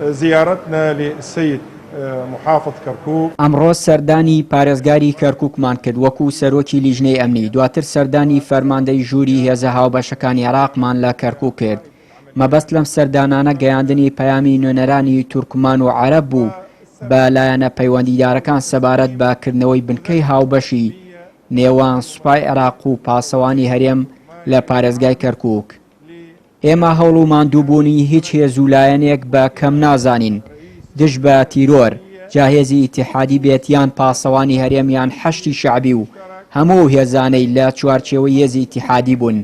زیارتنا للسید محافظ کرکوک. ئەمڕۆ سەردانی پارێزگاری کەرکوکمان کرد وەکو سەرۆکی لیژنەی ئەمنی، دواتر سەردانی فەرماندەی ژووری هێزە هاوبەشەکانی عێراقمان لە کەرکوک کرد. مەبەست لەم سەردانانە گەیاندنی پەیامی نوێنەرانی تورکمان و عەرەب بوو بە لایەنە پەیوەندیدارەکان سەبارەت بە کردنەوەی بنکەی هاوبەشی نێوان سوپای عێراق و پاسەوانی هەرێم لە پارێزگای کەرکوک. ئێمە هەوڵ و ماندووبوونی هیچ هێز و لایەنێک بە کەم نازانین دژ بە تیرۆر، جا هێزی ئیتیحادی بێت یان پاسەوانی هەرێم یان حەشدی شەعبی و هەموو ئەو هێزانەی لە چوارچێوەی هێزی ئیتیحادی بوون.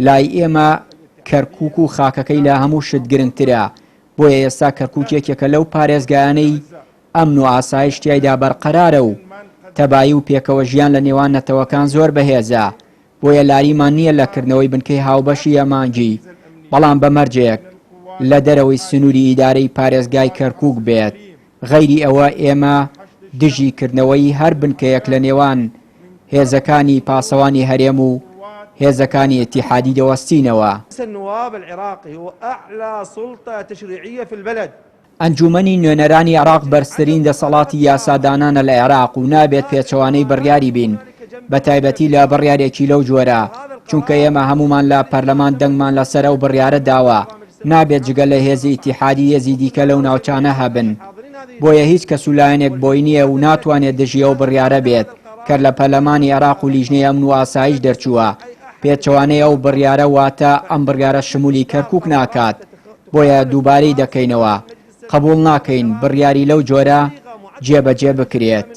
لای ئێمە کەرکوک و خاکەکەی لە هەموو شت گرنگترە، بۆیە ئێستا کەرکوک یەکێکە لەو پارێزگایانەی ئەمن و ئاسایش تیایدا بەرقەرارە و تەبایی و پێکەوەژیان لە نێوان نەتەوەکان زۆر بەهێزە، بۆیە لاریمان نییە لە کردنەوەی بنکەی هاوبەشی ئەمانگی، بەڵام بە مەرجێک لە دەرەوەی سنووری ئیدارەی پارێزگای کەرکووک بێت، غەیری ئەوە ئێمە دژی کردنەوەی هەر بنکەیەک لە نێوان هێزەکانی پاسەوانی هەرێم و هێزەکانی ئیتیحادی دەوەستینەوە. ئەنجوومەنی نوێنەرانی عێراق بەرزترین دەسەڵاتی یاسادانانە لە عێراق و نابێت پێچەوانەی بڕیاری بین، بەتایبەتی لە بڕیارێکی لەو جۆرە، چونکە ئێمە هەموومان لە پەرلەمان دەنگمان لەسەر ئەو بڕیارە داوە، نابێت جگە لە هێزی ئیتیحادی هێزی دیکە لەو ناوچانە هەبن. بۆیە هیچ کەس و لایەنێک بۆی نییە و ناتوانێت دژی ئەو بڕیارە بێت کە لە پەرلەمانی عێراق و لیژنەی ئەمن و ئاسایش دەرچووە. پێچەوانەی ئەو بڕیارە واتە ئەم بڕیارە شمولی کەرکوک ناکات. بۆیە دووبارەی دەکەینەوە، قبوڵ ناکەین بڕیاری لەو جۆرە جێبەجێ بکرێت.